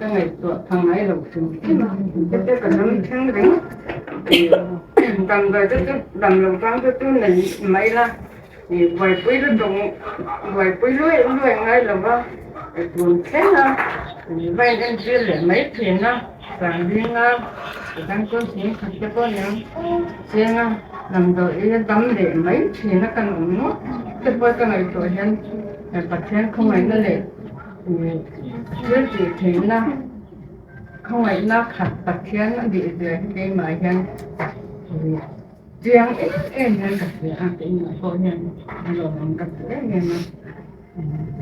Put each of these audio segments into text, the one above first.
Ka ngaihtuah tha ngai lo hrim hrim a, hete ka dam thleng reng damdawi te chu dam lo tan te chu nei mai la, buaipui lutuk buaipui luai luai ngai lo va, tun thleng a va in entir leh mai thin a, sangbing a kan chuan thingkhat te pawh nia cheng a damdawi a dam leh mai thin a kan awm ngawt te pawh ka ngaihtuah hian Pathian khawngaihna leh. Thil tih theihna khawngaihna khat Pathian a dih zia hi keimah hian chiang em em hian ka hria a, keimah pawh hian a lawmawm ka ti em em a.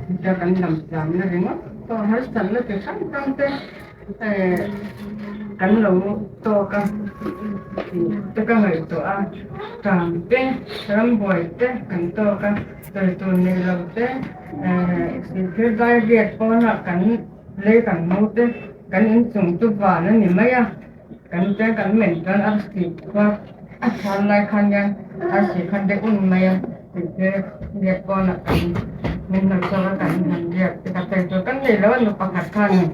Hetia kan lam tlanna ringawt pawh harsatna chi hrang hrang te kan lo tawk a tih te ka ngaihtuah a, tang te rambuai te kan tawk a. Sawi tur nei lo te, thil dai riat pawnah kan lei kan mu te, kan inchung chu van a ni mai a, kan te kan men chuan arsi khua a chhan lai khan hian arsi kha de un mai a, tih te riat pawnah kan min lo chawk a kan han riat te kha sawi tur kan nei lo a nu pakhat khanin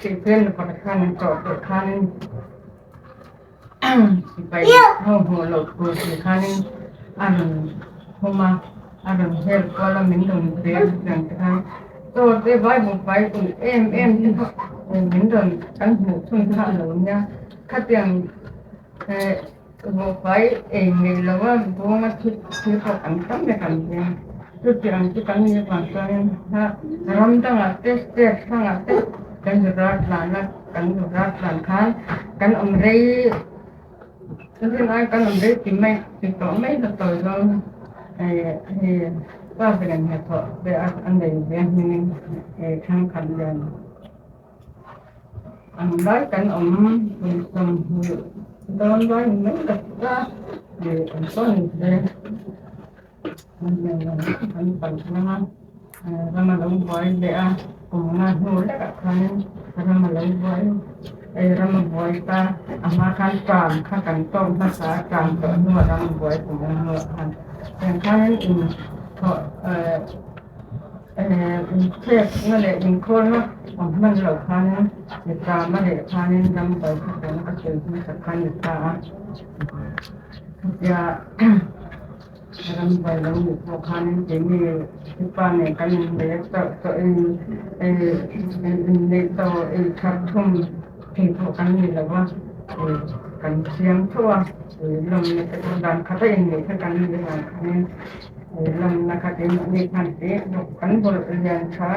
tih te nu pakhat khanin chawh tur khanin Sipai ho hmuh loh tur tih khanin a rawn khum a, a rawn hel kual a, min rawn ve a chutiang te khan chaw te vai bu fai ulh em em te kha min rawn kan hmuh chhun kha a lo nia. Khatiang eh buhfai ei ngei lo a bunga thil thil pawh kan tam vek ang nia. Chutiang chu kan nih avang chuanin ram dangah te state hrangah te kan zirlai tlan a. Kan rat tlan khan kan awm rei chutin ai kan awm rei ti mai ti tawh mai ta tawi zawng hei pa ber hnathawh te a nei ve hmingin thenkhat lian ang lai kan awm kum 20 dawn lai ni mai ta ta kan sawn ve an pal tlang a. Ram a lo buai leh a, kum nga hnu lekah khanin ram a lo buai hei ram a buai ta a hma khan ṭam kha kan tawk hmasa a, ṭam tawh hnuah ram a buai kum nga hnuah khan tiang khanin in thawh eh eh inchhekna leh inkhawlna awm hman loh khanin mi ṭam a leh khanin ram buai kha tuna ka sawi hmasak khan ni ta a hetia. Ram buai lo nih pawh khanin keini upa nen kan inneih a chauh tawh in inneih tawh inthat thum thei pawh kan ni lo a, kan siam tho a, lawmna te pawh dan khat a inneih kha kan nih avang khanin lawmna kha keimahni khan ti kan bawlh lian tha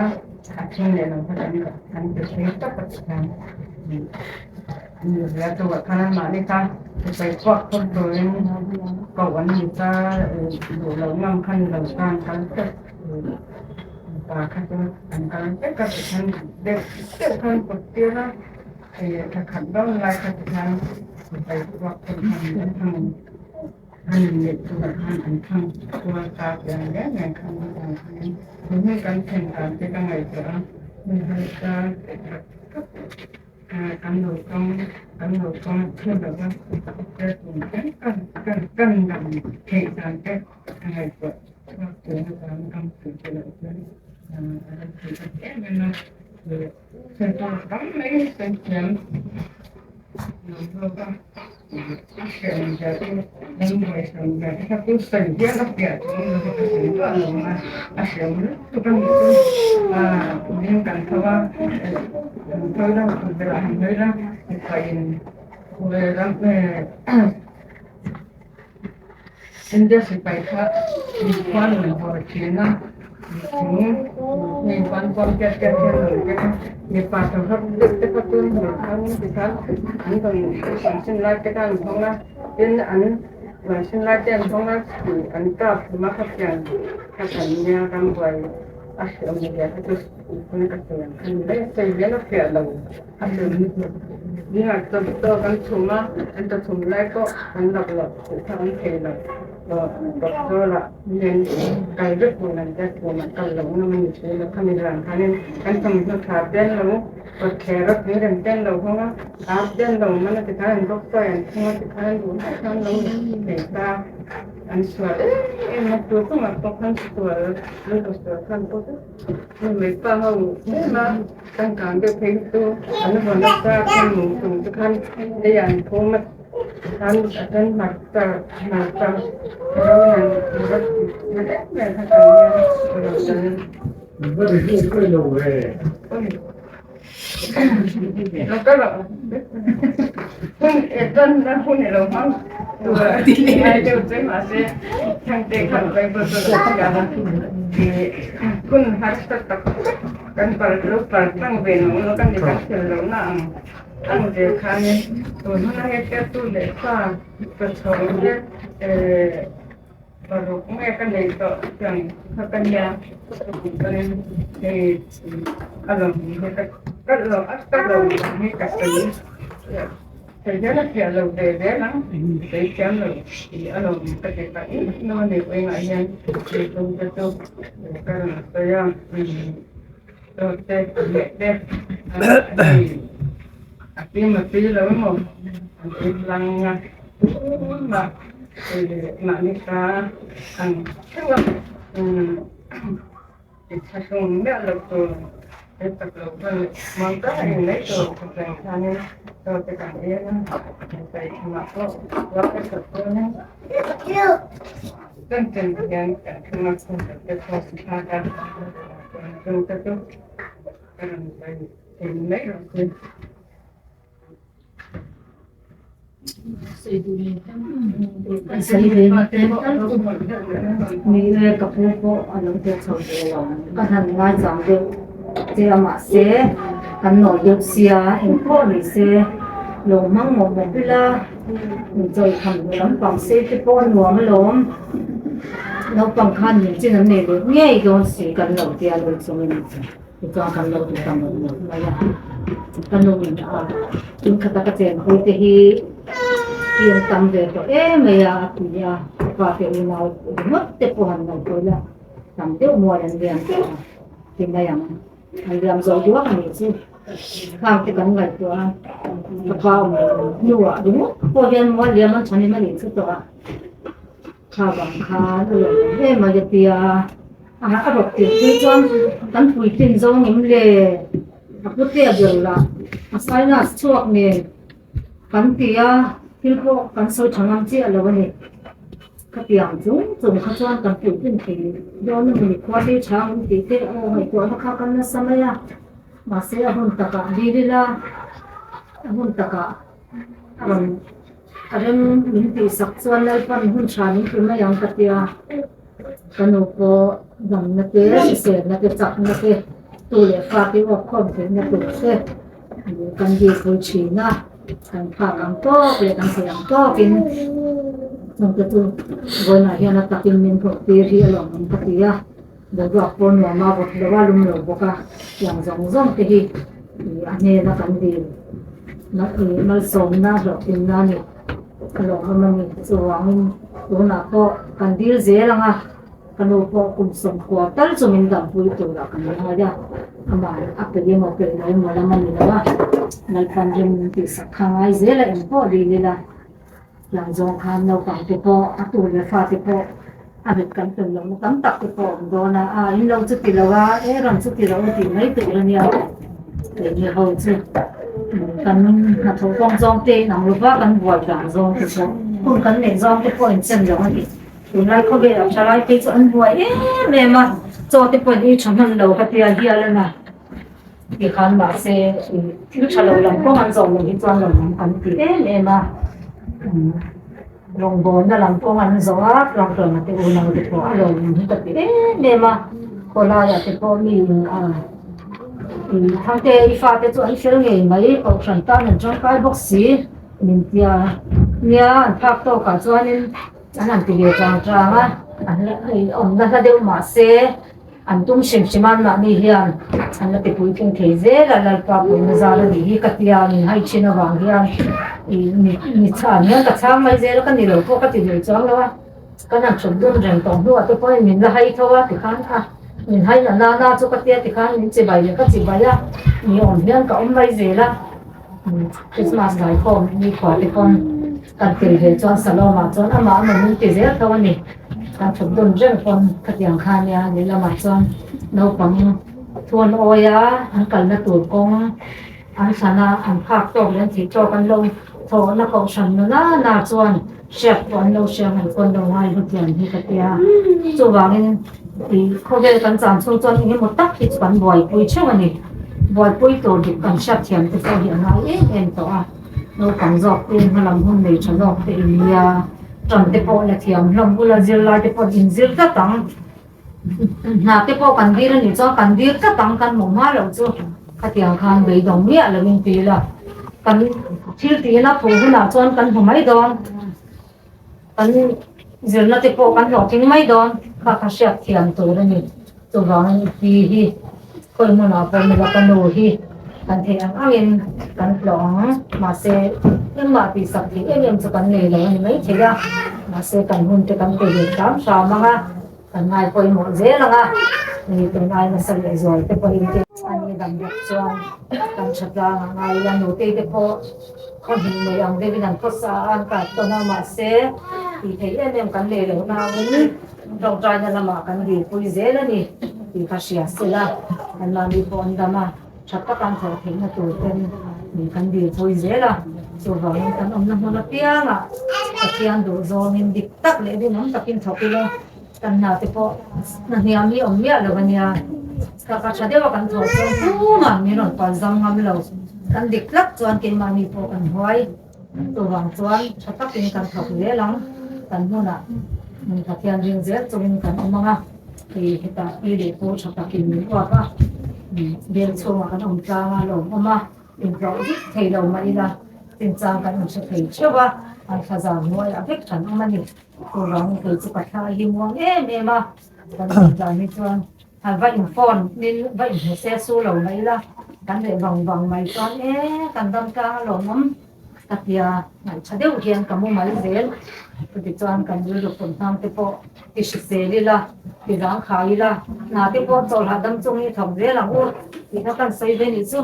a then leh lo kha kan ti thei tawp a ti khan. Zia chauhah khan anmahni kha sipai puak phawt turin koh an ni ta, duh loh ngam kha ni lo tan kal vek mipa kha chu an kal vek a tikhan deuh deuh khan kut tir a, thla khat dawn lai kha tikhan sipai puak phawt khan an thang an inneih chungah khan an thang kual ta pian reng reng khan avang khanin tun hi kan thlen dan te ka ngaihtuah a, hun harsa tak tak. Kan lo tawng kan lo tawng thil lo va te tum kan kan kan kan dam theih dan te a ngaihtuah chhuak tur avang kam tih te loh chuan a ram thei tak em em a sawi tur tam mai kan thiam lo zawk a. A hriat zia chu ram buai hran zia te kha chu sawi hial a piah chung lo ka sawi duah lo ang a, a hriat lutuk a nih chu aaa zing kan tho a, kan tho ila tukverh ah han hawi ila mipain ram India sipai kha khuan rawn haw thin a, thing hei ban kuam tiat tiat hian rawn keng a, mipa thawhak deuh te kha chu rawn hmang in tikhan an rawn an sin lai te kha an hawng a, tin an rawn sin lai te an hawng a an kap hlum a khatiang kha kan nia rambuai a hriat awm zia kha chu ka sawi ang kha ni mai a, sawi hian a fiah lo. A zingah chaw kan chhum a, an chaw chhum lai pawh an lak loh tih kha an thei lo. Doctor lah hian kal vek tur an tia tumah kal loh ngam a ni si lo. Khami zan khanin kan thawmhnaw tha te an lo kawtthler a, thirem te an lo hawng a, ar te an lo man a tikhan an doctor an thung a tikhan an duh lai khan an lo thei ta. an sual em em a tu chungah pawh khan sual lo sual khan pawh chu nu leh pa ho tlem a changkang deuh phei hi chu an vawn nasa khan mung chung te khan lei ah an phum a khan a then hmarcha hmarcha ro hian rawt na em em kha kan nia Paruk nge ka nei tawh chuan kha ka nia hei a lawm hi ka ka lo a ka lo hi ka sawi thei hian a fiah lo ve zel ang sawi thiam lo tih a lawm ka ti ta in no a nei pawimawh hian tih tum te chu ka rawn sawi a te leh te a tim a tui lo emaw an ei tlang a tunah mahni ta ang theuh a inthlahrung miah loh tur he tak lo khan muang tak a in mai tur khawpeng khanin chaw te kan ei a saithlamah pawh ruah te chawt dawnin chen chen hian kan thleng a te pawh thlak a chung te chu ka rawn sawi thei mai rawh se. Ni e ka pu pawh a lo deuh chho ve lo ka han ngaichang deuh che a mahse kan nawi deuh sia engpawh ni se lo hmang mawh mawh ila inchawih tham duh lampang sei te pawh a nuam alawm naupang khan min chin an nei leh ngei dawn si kan lo tia lo chungin. Tichuan kan lo ti ta mawlh mawlh mai a, ka nu in a in khata ka chenpui te hi hi an tam ve tawh em mai a a ti a, ka pa te unau ringawt te pawh han ngaihtuah ila tam deuh mual an liam tawh a ti mai ang, an liam zawh duak a nih chu, khang te kan ngaihtuah a, ka pa awm loh hnuah ringawt pawh hian mual liam an thawn in a nih chu tawh a. Kha vang khan a lawm awm em mai a tia a a rawk tirh phei chuan kan puitlin zawng em le a pute a ber lah a sinus chhuak nen kan ti a thil pawh kan sawi tha ngam chiah lo a ni khatiang chung chung kha chuan kan puitlin thei dawn a mawni khua te chhang awm tih te aw ngaihtuahna kha kan nasa mai a mahse a hun takah dil ila a hun takah a rawn. A rem min tih sak chuan Lalpan hun tha min ti mai ang ka tia, ka nu pawh damna te, hriselna te, chakna te, tu leh fa te awk khawm theihna tur te kan dipui thin a, kan phak ang tawk leh kan thei ang tawkin chungte chu vawiinah hian a takin min hmuh tir hi a lawmawm ka ti a, boruak pawh nuam a vawt lo a, lum lo bawk a, tiang zawng zawng te hi a hnena kan dil. Malsawmna hlawhtlinna a ni a lawmawm a ni. Chuvangin tunah pawh kan dil zel ang a, ka nu pawh kum sawmkua tal chu min dampui turah kan ngai a, amah a peih emaw peih lo emaw lam a ni lo a, Lalpan rem min tihsak kha ngai zel a eng pawh dil ila, tiang zawng khan naupang te pawh a tu leh fate pawh a mit kan tum lohna tam tak te pawh a awm dawn a, a in lo chu ti lo a, e rawn chu ti lo a tih mai tur a nia, keini ho chu kan hnathawh kawng zawng te in ang lova kan buai dan zawng te pawh hun kan neih zawng te pawh in chen lo a ni, tunlai khawvelah thalai phei chu an buai em em a, chaw te pawh in ei tha hman lo ka tia hial a na tikhan mahse thil tha lo lam kawng an zawh loh hi chuan lo lam kan ti em em a. Rawngbawlna lam pawh an zawh a, Tlangtlawna te unau te pawh a lawm hi ka ti em em a, khawlaiah te pawh mi in a Thangte i fate chu an fel ngei mai, kohhran tan an tangkai bawk si min tia nia an phak tawkah chuanin an han ti ve chang chang a, an awmna hla deuh mahse an tum hrim hrim a anmahni hian an la tipui thung thei zel a Lalpa puihna zar a nih hi ka tia min hai thin avang hian ih mi chhan hian ka chhang mai zel a ka ni lo pawh ka ti lui chuang lo a kan han thut dun reng tawh hnuah te pawhin min la hai tho a tikhan a min hai na nana chu ka tia tikhan min chibai leh ka chibai a ni awm hian ka awm mai zel a Christmas zaikhawm nikhua te pawn. Kan tel ve chuan Saloma chuan amah amaw min ti zel tho a ni. Kan thut dun reng pawn khatiang kha nia lehlamah chuan naupang thuan awi a, an kalna tur kawng an thlan a, an phak tawk leh an thih tawk an lo thawhna kohhran nuna na chuan hriat pawh an lo hria mai pawn lo ngai hutiang hi ka tia. Chuvangin ih khawvel kan chan chhung chuan eng emaw tak hi chu kan buaipui theuh a ni. Buaipui tur dik kan hriat thiam te pawh hi a ngai em em tawh a. Naupang zawk te hmalam hun nei tha zawk te in nia, tan te pawh la thiam hlawm bula zirlai te pawh in zir tlat ang. Hna te pawh kan dir a nih chuan kan dir tlat ang kan hmuh hma loh chu khatiang khan beidawng miah lo in ti ila kan thil tihna phuh hunah chuan kan hmu mai dawn. Kan zirna te pawh kan hlawhtling mai dawn kha kha hriat thiam tur a ni. Chuvangin i pi hi khawi hmunah pawh mila ka nu hi kan theih ang angin kan hlawh ang. Mahse engmah tihsak theih em em chu kan nei lo a ni maithei a, mahse kan hun te kan pe ve hram hram ang a. Kan ngai pawimawh zel ang a, mi tun ai nasa leh zual te pawhin te. A ni dang bawk chuan kan tha tlang a ngai ila, nutei te pawh khaw hnih nei ang deuhin an khawsa a, an kap tawn a, mahse tih theih em em kan nei loh nangin tawngtaina lamah kan dilpui zel a ni tih kha hria sela, anmahni pawh an dam a, tha taka an thawh theihna tur ten mi kan dilpui zel a, chuvangin kan awmna hmun apiangah Pathian duh zawngin dik tak leh rinawm takin thawk ila, kan hna te pawh hna hniam hi awm miah lo a nia, ka tha deuha kan thawh chuan tumah min rawn pal zam ngam lo, kan dik tlat chuan keimahni pawh kan huai, chuvang chuan tha takin kan thawk zel ang, kan hmunah Pathian ring zel chungin kan awm ang a. Hei hetah pi leh pu tha takin min uap a, bel chhungah kan awm tlang a, lawm awm a, inhlawh vek thei lo mah ila chinchang kan inhre thei theuh a, an thla zan hnuaiah vek kan awm a ni. Chuvangin kei chu ka thla hi muang em em a, kan awm dan hi chuan han va in phone in va inhmu se su lo mah ila kan reh vang vang mai chuan e kan dam tlang a lawmawm. Ka tia ngaihṭha deuh hian ka mu mai zel. Chutichuan kan rilru pun hnang te pawh ti hrisel ila, ti zang khai ila, hna te pawh chawlhah dam chung hi thawk zel ang u tih kha kan sawi ve nih chu.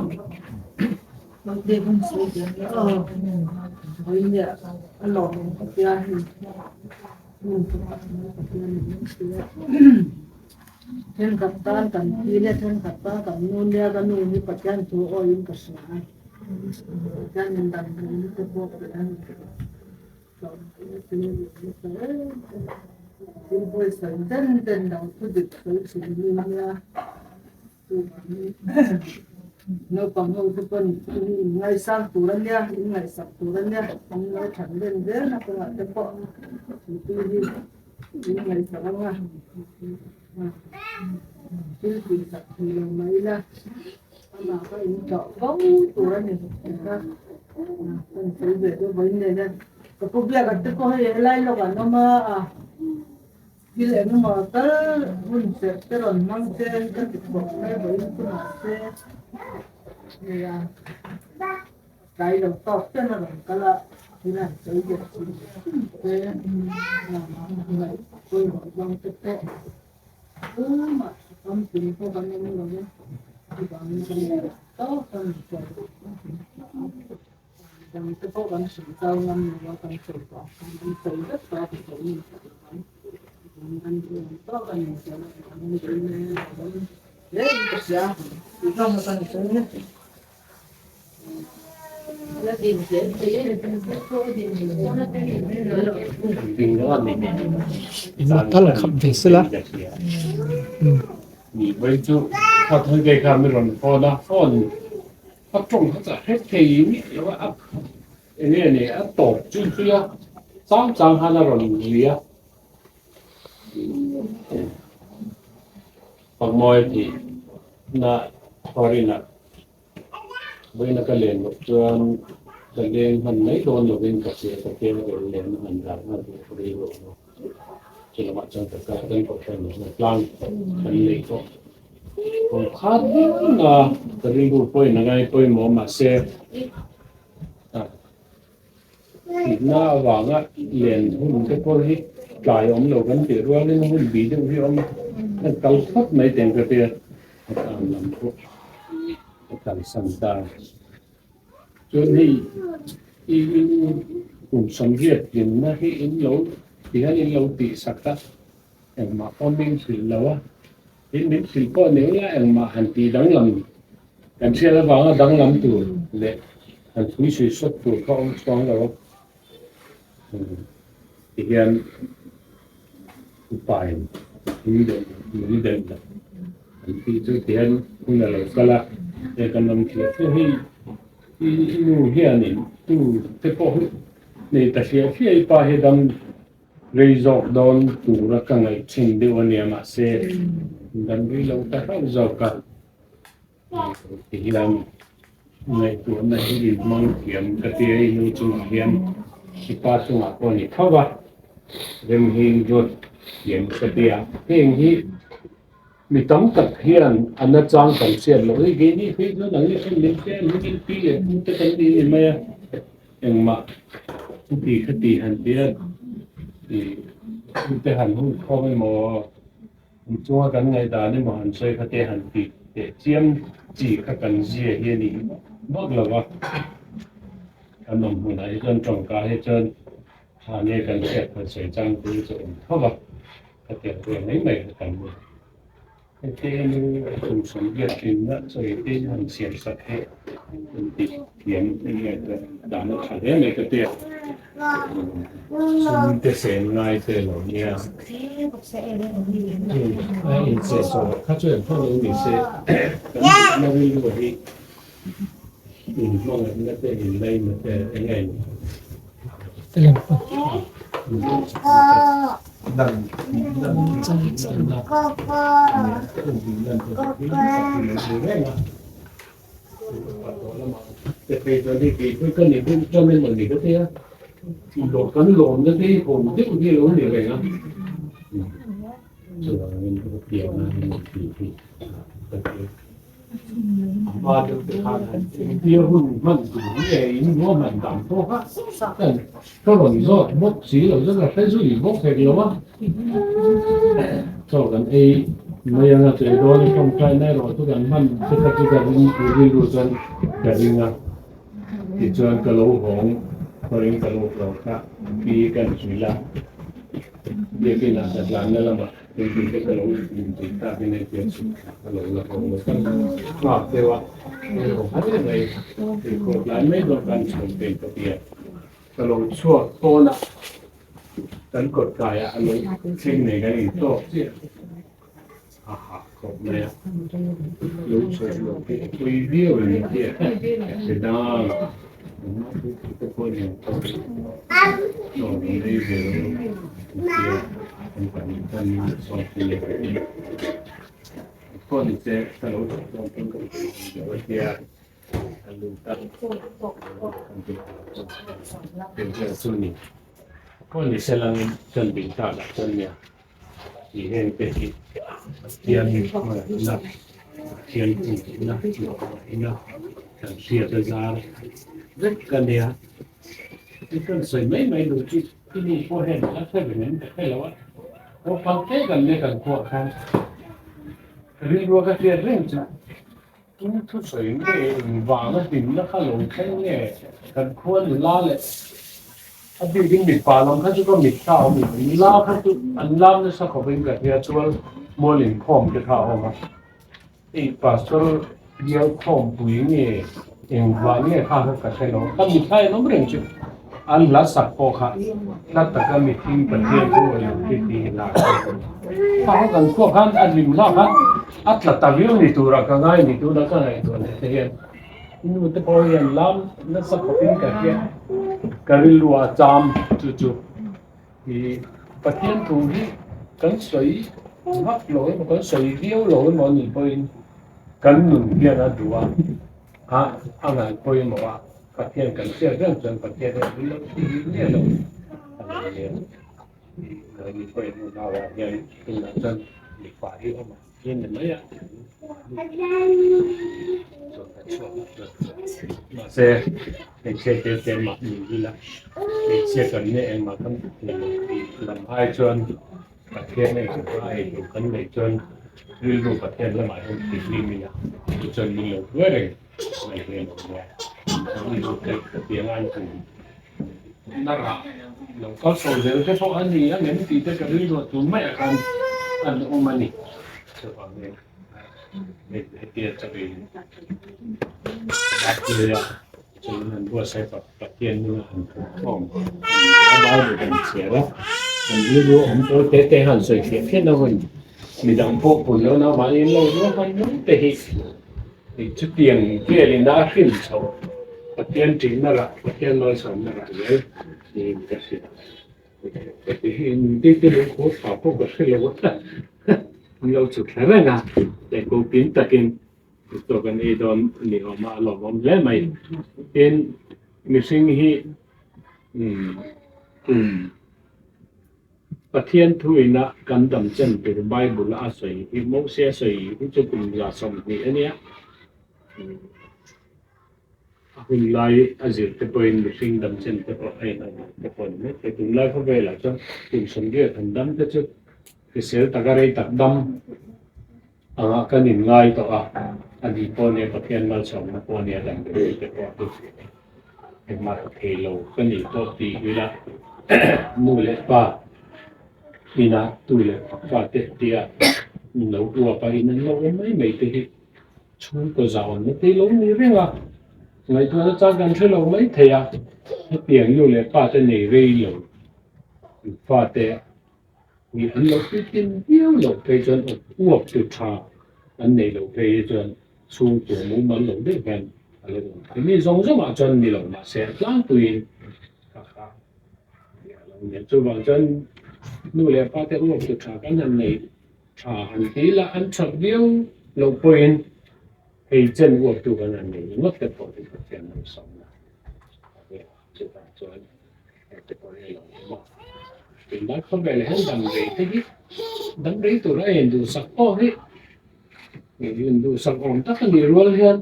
Thenkhat tan kan thi le thenkhat tan kan nu nia ka nu hi Pathian thu awiin ka hria a. Pathian in dam duhna te pawh Pathian thil pawi sawi den den lo thu dik sawi thin mi nia chuvangin naupang ho te pawn in ngaisang tur a nia in ngaihsak tur a nia an lo that len zel na kawngah te pawh mipui hi in ngaihsak anga thil tihsak thei lo mai ila. Amah kha in tlawh fo tur a ni tih kha kan sawi ve deuh vawiin nen a, ka pu biak te pawh hei helai lawk an awm a, thil eng emaw tal hun serh te rawn hmang se ka ti khawp mai vawiin chu mahse nia tlai lo tawk ten a rawn kal a, thil an sawi ve thin te ngaih pawimawh zawng te pawh. Tumah pumping pawh kan awm lo a, chuvangin kan duh tawk a ni tawh. Dang te pawh kan hrilh zau ngam lo a, kan sawi tawh ang khan kan sawi vek tawh a, ka sawi ngam tawh lo ang. Chuvangin kan duh ang tawk a ni tawh a, kan duh in hle in ka hria, tih zawng kha kan sawi mek. Tal khap ve sela. Vawiina ka len loh chuan ka leng hman mai dawn lovin ka hria ka ke a rawn len a han dan nghal duh ka rei lo a, chu lamah chuan ka kal kan kohhran a tlang kan nei tawh kawng khat viau a ka rilru pawhin a ngai pawimawh mahse Thihna avanga len hun te pawh hi tlai awm lo kan tih rualin hun bi deuh hi a awm a, kan kal phawt mai teng ka tia a tan lam pawh a kalsan ta. Chuan hei i. Kum 80 tlinna hi in lo tihian in lo tih sak a, engmah pawh min hrilh lo a, tin min hrilh pawh ni ula engmah han tih danglam kan hriat avanga danglam tur leh han thui sui sawt tur kha awm chuang lo a, tihian upain min delh min delh lo an tih chu tihian hun a lo kal a, hei kan awm thliah thliah hi. I nu hianin tu te pawh hi nei ta hliah hliah i pa hi dam rei zawk dawn tura ka ngaih thin deuh a nia mahse dam rei lo ta hlauh zawk a ti hian ngaihtuahna hi in hmang thiam ka tia i nu chungah hian i pa chungah pawh a ni tho va rem hi ruat thiam ka tia heng hi Mi tam tak hian a nachang kan hriat loh hi keini phei chuan ang ni min te an hming pi leh pu te kan ni ni mai a, engmah chuti khati han tia ih te han hun khawm emaw an chunga kan ngaihdan emaw han sawi kha te han ti teh chiam chi kha kan zia hi a ni vak lo va, kan awm hmunah hi chuan tawngka hi chuan tha nge kan hriat khan sawi chang tur chu a awm tho va. Ka tel ve mai mai kha kan ni. Heti nu kum 80 na chawi te in han siam sak hi in ti thiam nge te dan a tha hle mai ka tia. Sum te sen ngai te lo nia. A in che saw kha chu eng pawh lo ni se kan duhna rilru hi in hmangaihna te in laina te eng nge ni. Engtia hun hman tur nge in ruahman dan pawh kha ka rawn zawt bawk si lo chuan ka hre zui bawk hek lo a, chaw kan ei mai anga chei dawn a tawngtaina erawh chu kan hman te kha chu ka ring rilru chuan ka ring a, tichuan ka lo hawng pawhin ka lo hlawk a, pi kan hrilh a, biakin ah ka tlanna lamah. Engtin te ka lo inchei tak in hei chu ka lo la ho lo kan nghak deuh a, hei ho har em mai tuikhawh tlai mai dawn kan chho thei ka ti a, ka lo chhuak pawn a kan kawt kaiah a lo thleng nei kan intawk chiah a hah khawp mai a, lo chhuah loh hi a pawi viau em a ti a, heta engmah thu te pawh ni ang tawk chaw an ei ve lo tia an pahnih khan sawn thil leh ka ti pawh ni se ka lo chhuah dawn pawn ka ti lo a tia ka lut a kan ti vel chu ni pawh ni se langin kan bing takah chuan nia. Tih heng te hi Pathian hmangaihna, Pathian inneihna, inhmangaihna kan hriat a zar vek a nia. I kan sawi mai mai duh chu i nu pawh hian a hre reng em ka hre lo a, naupang te kan nia kan khuah khan ka rilru a ka hriat reng chu tung thusawi nge engvanga hlimna kha lo thleng nge kan khua nula leh A bikin mipa lam kha chu ka mit kha a awm lo, nula kha chu an lam nasa khawpin ka hria chuan mual inkhawm te kha a awm a, hei pastor bial khawmpui nge engvah nge kha kha ka hre lo, ka mitthla in awm reng chu an hla sak pawh kha hla taka mithing Pathian chu a lo ti tih hla kha kha kha kan khuah khan a hlim hla kha a tla ta viau ni turah ka ngai ni tuna ka ngaihtuah leh te hian. I nu te pawh hian lam nasa khawpin ka hria, ka rilru a cham chu chu i Pathian thu hi kan sawi vak lo emaw kan sawi viau lo emaw anih pawhin kan nun hian a duh a, a a ngaih pawimawh a, Pathian kan hriat reng chuan Pathian hian min lo ti hi nge lo a lo nia, i ni pawhin unauah hian tunah chuan mipa hi awm ang. Mahse hmeichhia te te mah ni ila hmeichhia kan nia engmah kan ti lo tih lam ai chuan Pathian ei tur a ei tur kan neih chuan rilru Pathian lamah hian ti hlim ila chu chuan min lo hruai reng mai hle lo nia. Rilru te ka ti anga an tum. Na rah lo kal chho zel te pawh a ni ang em tih te ka rilruah tun maiah khan an awm a ni. Chuvangin hetia chawi Bible-a chawiin an buatsaih Pathian hming a han thawkkhawm a Bible kan chhiar a, kan rilru awm tawi te te han sawi fiah phian a hun midang pawh pun lo na mahni lo ruahman mai te hi chutiang velin a hrim chho Pathian ṭihna rah Pathian malsawmna rah zel niin ka hria. Heti te lungkhur tha pawh ka hre lo a, an lo chhuk thla reng a, lehkhaw pin takin tawk an ei dawn a ni awm a, a lawmawm hle mai. Tin, mihring hi kum Pathian thuina kan dam chen tur Bible a sawi hi Mosia sawi hi chu kum 120 a nia. A hun lai a zir te pawhin mihring dam chen te pawh a inang lo te pawh a ni mai thei. Tunlai khawvelah chuan kum 80 han dam te chu hrisel taka rei tak dam anga kan inngai tawh a, a ni pawh nia Pathian malsawmna pawh nia dam rei te pawh a hlu thei a ni. Engmah ka thei lo ka nih pawh tih ila nu leh pa ina tu leh fa te tia lo uap a in an lo awm mai mai te hi Chhungkaw zawnna te lo ni reng a, ngaihtuahna chang kan hre lo mai thei a, hetiang nu leh pa te nei rei lo fate hi an lo puitlin viau loh phei chuan uap tu tha an neih loh phei hi chuan chhungkua mumal lo deuh hian a lo awm thei. Mi zawng zawngah chuan ni lo mahse a tlangpuiin kha kha a lo nia. Chuvang chuan nu leh pa te uap tu tha kan han nei. Tha han ti la, an that viau loh pawhin hei chen uap tu kan han nei ringawt te pawh hi Pathian lo sawm a ni. Chuvang chuan hengte pawh hi a lo awm a. Tunlai khawvel hian dam rei te hi dam rei tura a induhsak pawh hi induhsak awm tak a nih rual hian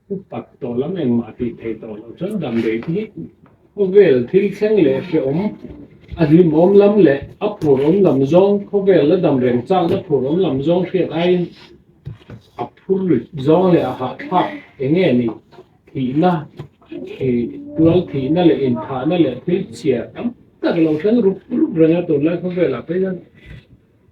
upat tawh lam engmah tih theih tawh loh chuan dam rei te hi khawvel thil thleng leh hrehawm a hlimawm lam leh a phur awm lam zawng khawvel la dam reng chakna phur awm lam zawng hriat aiin a phur rit zawng leh a hahthlak eng nge ni thihna tual thihna leh inthahna leh thil chhia tam tak lo thleng rup rup reng a tunlai khawvelah phei hian.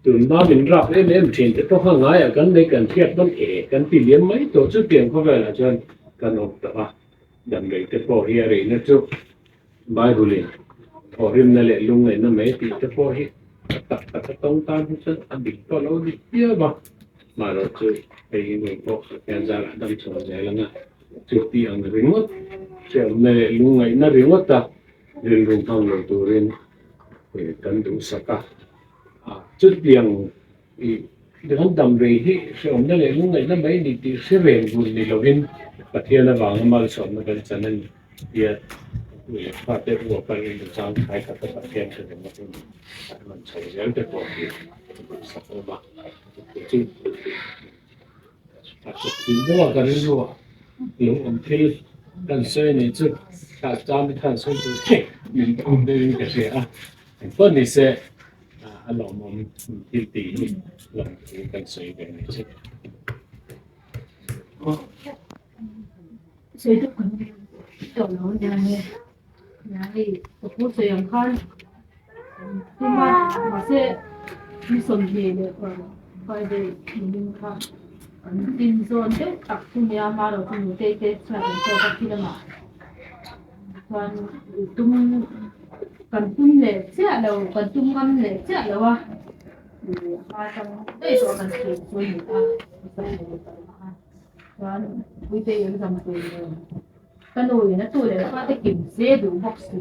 Tunhma min rap em em thin te pawh kha ngaiah kan nei kan hriat dawn e kan ti liam mai tawh chu tiang khawvelah chuan kan awm tawh a, damdawi te pawh hi a reina chu Bible in thawhrimna leh lungngaihna mai tih te pawh hi a tak tak a tawng tan hi chuan a dik pawh lo ni piau a, mahrawh chu hei hi ngei pawh Pathian zarah dam chhuah zel ang a, chu tih ang ringawt hriatna leh lungngaihna ringawt a rilru hmang lo turin kan duhsak a. Chutiang i kan dam rei hi hrehawmna leh lungngaihna mai ni tih hre reng bul ni lovin Pathian avanga malsawmna kan chan a ni tia nu leh fate uap a rilru chang thlai khat a Pathian hre reng a hun an rawn chho zel te pawh hi a duhsak awm a. Chu a thawk deuh a ka rilru a lo awm thil kan sawi a nih chu thla chang te khan sawi tur che min awm deuhin ka hria a. Engpawh ni se a lawmawm thil tih hi lawmthu kan sawi ve mai che. Sawi deuh kan tawh lo a nia nge. Nia hei ka pu sawi ang khan tum a mahse ni 25 Friday nimin kha kan tin zawn deuh tak chu nia hmaraw chu nutei te chhiat an tawk a khi lamah chuan tum kan tum leh chiah lo kan tum ngam leh chiah lo a ih a hma atang daih pawh kan thlir chu a ni a chuan puite exam tur nen ka nu in a tu leh fate kim se duh bawk si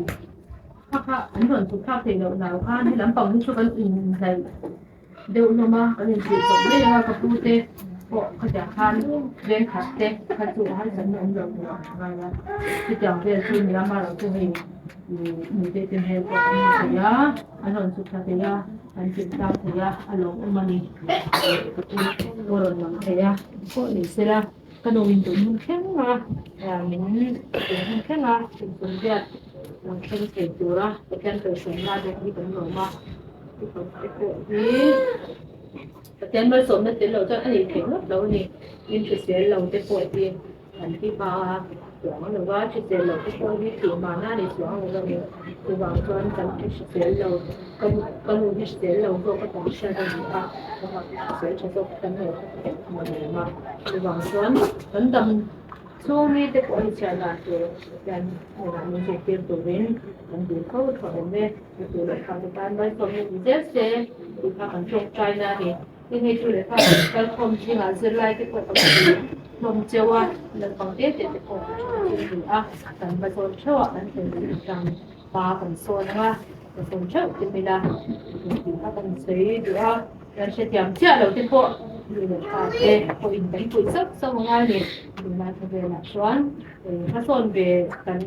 kha kha an rawn chhuk thlak theih loh nau khan he lampang hi chu kan inhnaih deuh hlawm a kan inhrilh tawh mai ang a ka pu te pawh khatiang khan veng khat te kha chu a harsatna awm lo tur ang ngai a chutiang vel chu ni a amaherawh chu hei ih nute te hmel pawh kan hmu thei a an rawn chhuk thla thei a an chilh tlang thei a a lawmawm a ni ka pu pawh a rawn lang thei a pawh ni sela ka nu in tun hun thleng a min tun hun thleng a inchhungriat lang thleng thei tura Pathian kalsawnna deuh hi kan lawm a. Te pawh hi Pathian malsawmna tel loh chuan a nih theih ngawt lo a ni. Inhrisel lo te pawh hi an ti hma a. chuang lo va, hrisel loh te pawh hi tih mahna a ni chuang lo a ni. Chuvang chuan kan hrisel lo, ka ka nu hi hrisel lo zawk a tam hriat a ni a, ka pa hi hrisel tha zawk kan nei kha ka hmu a ni a. Chuvang chuan kan dam chhung mi te pawh hi chhiar dan tur hian hnenah min zirtir turin kan dil fo tha awm e. Ka tu leh fa te tan malsawmna ti zel se tih kha kan tawngtaina a ni. Tin hei tu leh fa kan kalkhawm zingah zirlai te pawh kan hmu hlawm cheu a, naupang te te te pawh kan hre thei a ni a, kan va zawn theuh a, kan thlen duh tang pa kan sawn ang a, ka sawn theuh te mila tih kha kan sawi duh a, kan hrethiam chiah lo te pawh nu leh pa te pawhin kan puih sauh sauh a ngai a ni. Tunlai khawvelah chuan hmasawn ve kan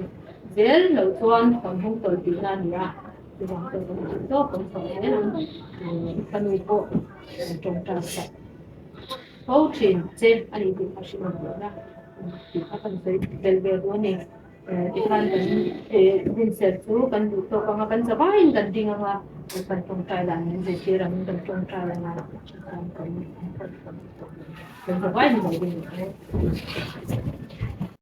zel loh chuan kan hung tawlh tihna a ni a. Chuvang chuan kan tih tawp kan chhuah zel ang. Ka nu pawh kan tawngtai sak fo thin che a ni tih kha hrilh ang tihna tih kha kan sawi tel ve duh a ni. Tikhan kan hunserh chu kan duh tawk ang a, kan zavaiin kan ding ang a, kan tawngtai dan min zirtir angin kan tawngtai ang a, kan zavaiin lo ding ang.